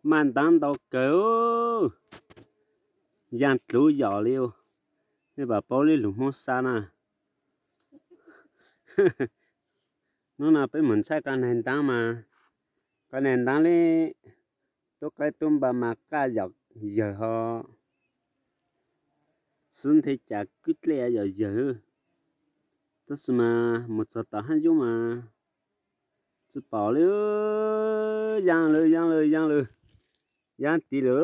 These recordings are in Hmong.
Maj nteeb ntau kawg, yaaj dlub yom li. Nej pom paub li lug Hmoob Xab na. Hnub no peb mus ntshai qab neeg ntaab mas, qab neeg ntaab li tub qaib tub npam mas qaj yom yawg ho xwb nthe cas kwb dlej yom yawg. Tab sis mas mus txog tom hab yub mas tsi pom li. Yaa lawm, yaa lawm, yaa lawm, yaa tid lawm.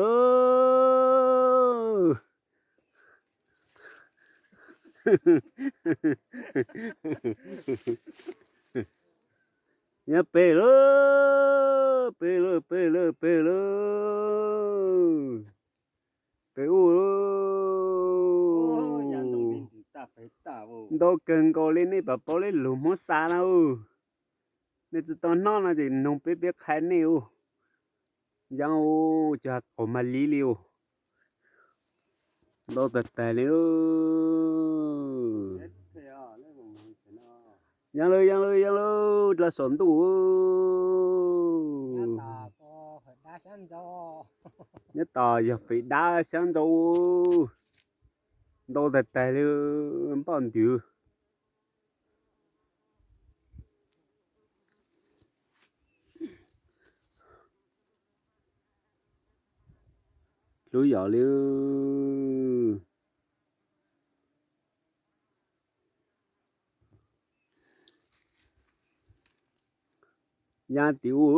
Yaa peg lawm, peg lawm, peg lawm, peg lawm. Peg ub. Ntau kawg nkaus li, nej pom paub li lug Hmoob Xab na. Nej tsi tau noj no ces noog peb, peb qha nej ub. Yaa ub, cov qaug mas li li ub. Ntau tag tag li. Yaa lawm, yaa lawm, yaa lawm, dlha saum ntuj. Nyob tos yog fem dab xyaab ntau. Ntau tag tag li, npaj ntws. Dlub yom li. Yaa tim ub.